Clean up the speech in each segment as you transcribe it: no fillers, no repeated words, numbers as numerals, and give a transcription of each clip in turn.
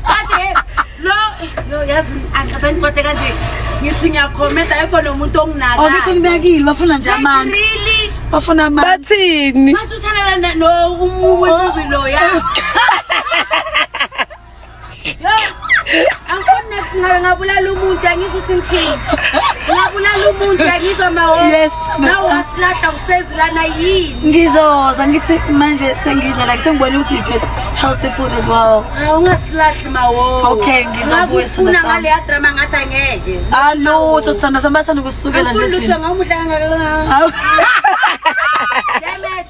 Bathi lo yo yazi angisangiqode kanje. Ngithi ngiyakhomenta ayikho nomuntu onginakayo. Awekho nginakile bafuna nje Like, amanga. really? Bafuna amanga. Bathini? Bathi uthandana no umubi mubi lo ya. Yo, angifuni next ngabe ngabulala umuntu, angizwa ukuthi ngithini. Ngabulala umuntu, angizwa mawo. Yes, Nawu wasilahla usezi lana yini? Ngizoza ngithi manje sengidla like sengibona ukuthi you get healthy food as well. Hawu ungasilahli mawo. Okay, ngizobuya, Ngakufuna sithando sami. ngaleya drama ngathi angeke. Alutho sithanda sami bathanda ukusukela Angifuni nje lutho thina. ngamuhle kangaka. Hawu. Damn it.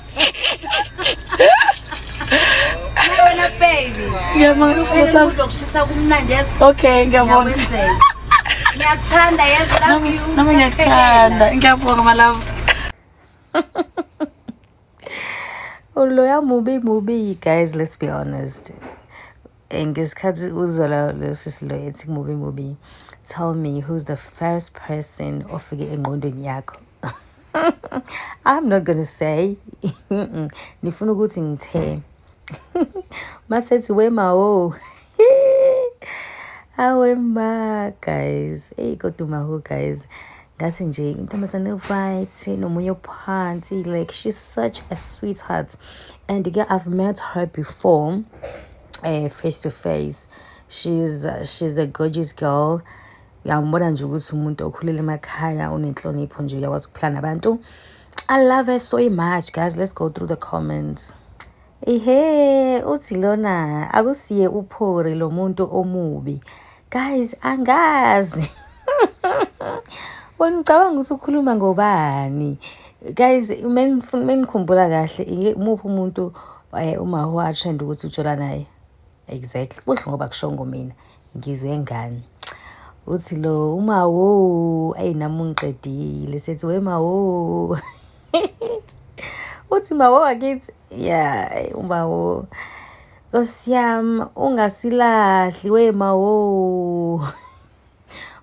Wena baby. Ngiyabonga sithando sami. Ukudla okushisa kumnandi yeso. Okay, ngiyabonga. Ngiyakwenzela. Ngiyakuthanda yes, love Nami you. nami ngiyakuthanda. Ngiyabonga my love. Loya mubi mubi guys, let's be honest. Ngesikhathi uzwa lo sisi lo ethi mubi mubi, tell me who's the first person ofike engqondweni yakho. I'm not gonna say. Nifuna ukuthi ngithe. Masethi wema wo. Awe ma guys. Hey kodwa mahu guys. Ngathi nje intombazane right nomunye ophansi, like she's such a sweetheart. And again, I've met her before face to face. She's a gorgeous girl. Uyambona nje ukuthi umuntu okhulele emakhaya unenhlonipho nje uyakwazi ukuphila nabantu. I love her so much guys. Let's go through the comments. Ihe uthi lona akusiye uphori lo muntu omubi. Guys, angazi. Wena ucabanga ukuthi ukhuluma ngobani? Guys, menikhumbula kahle umuphi umuntu uma wa-trend ukuthi ujola naye? Exactly. Kubuhlungu ngoba kushongo mina. Ngizwe ngani. Uthi lo uma wo ayi nami ungiqedile sethi wema wo. Uthi mawo akithi yeah umawo. Nkosi yami ungasilahli wema wo.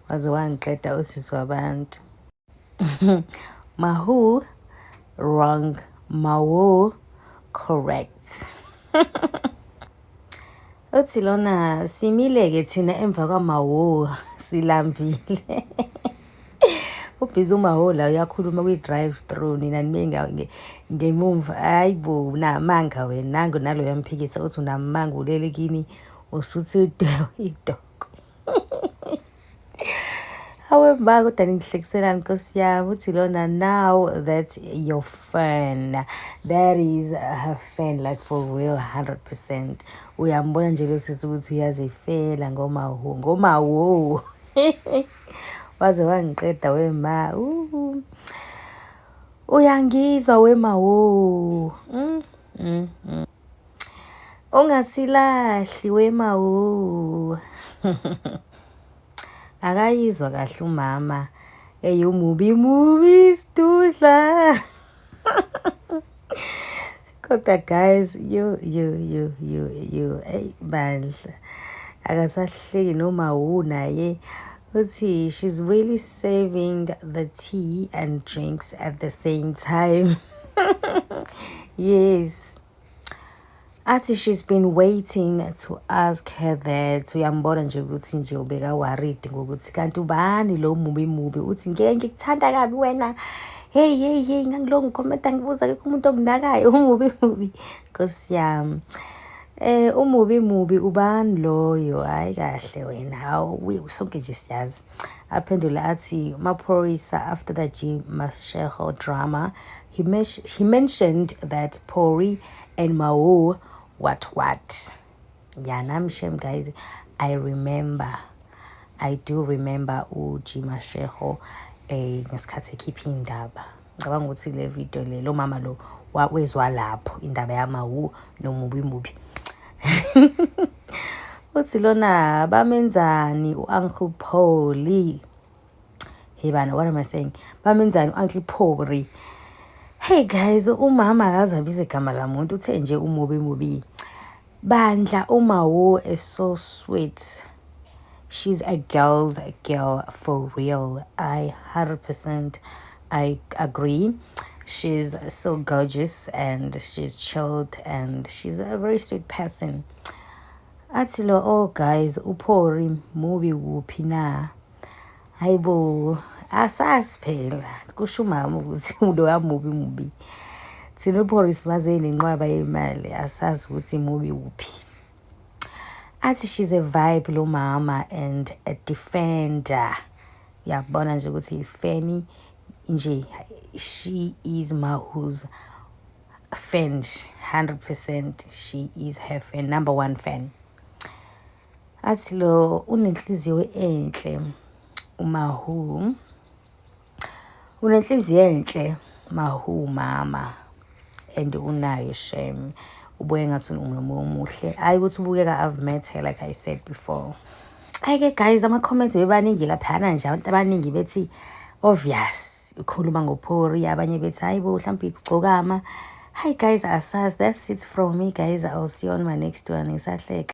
Waze wangiqeda usisi wabantu. Mahu wrong, mawo correct. Uthi lona simile-ke thina emva kwamawo silambile. Ubhizi umawo la uyakhuluma kwi-drive through nina nime ngemumva. Hayi bo unamanga wena nangu nalo uyamphikisa uthi unamanga ulele kini usuthi idoko. Hawe ma kodwa ningihlekiselani Nkosi yami. Uthi lona now that your fan, that is her fan like for real 100%. Uyambona nje lo sisi ukuthi uyazifela ngomawo ngomawo. Waze wangiqeda wema. Uyangizwa wema wo. Ungasilahli wema wo. Akayizwa kahle umama. Ey umubi mubi sidudla. Kodwa guys, you you you you you ey bandla. Akasahleki noma wu naye. Uthi she's really serving the tea and drinks at the same time. Yes. Athi she's been waiting to ask her that. Uyambona nje ukuthi nje ubeka worried ngokuthi kanti ubani lo mubi mubi. Uthi ngeke ngikuthanda kabi wena. Hey hey hey ngangilongu ngikhomenta ngibuza akekho umuntu onginakayo umubi mubi. Nkosi yami. Umubi mubi ubani loyo? Hayi kahle wena. Hawu sonke nje siyazi. Aphendula athi Maphorisa after the G Mashego drama he mentioned that Pori and Mao what. Yeah, nami shame guys, I remember. I do remember uG Mashego ngesikhathi ekhipha indaba. Ngicabanga ukuthi le video le lo mama lo wezwa lapho indaba yamawu nomubi mubi. Uthi lona bamenzani uUncle Polly? Hey bana, what am I saying? Bamenzani uUncle Polly? Hey guys, umama akaze abize igama lamuntu uthe nje umubi mubi. Bandla uMawo is so sweet. She's a girl's girl for real. I 100% I agree. She's so gorgeous and she's chilled and she's a very sweet person. Athi lo, "Oh guys, uPhori mubi kuphi na?" Hayibo, asazi phela, kusho umama ukuthi loya mubi mubi. Thina uPhori simaze nenqwaba yemali, asazi ukuthi mubi kuphi. Athi she's a vibe lo mama and a defender. Uyabona nje ukuthi i-fan nje, she is Mahu's fan 100%. She is her fan, number one fan. Athi lo unenhliziyo enhle uMahu, unenhliziyo enhle Mahu mama, and unayo shame, ubuye ngathi unomoya omuhle. Hayi ukuthi ubukeka, I've met her, like I said before. Hhayi-ke guys, ama-comments bebaningi laphayana nje, abantu abaningi bethi obvious ukhuluma ngoPhori, abanye bethi hayi bo, mhlawumbe igcokama. Hi guys, asazi. That's it from me, guys. I'll see you on my next one. Ngisahleka.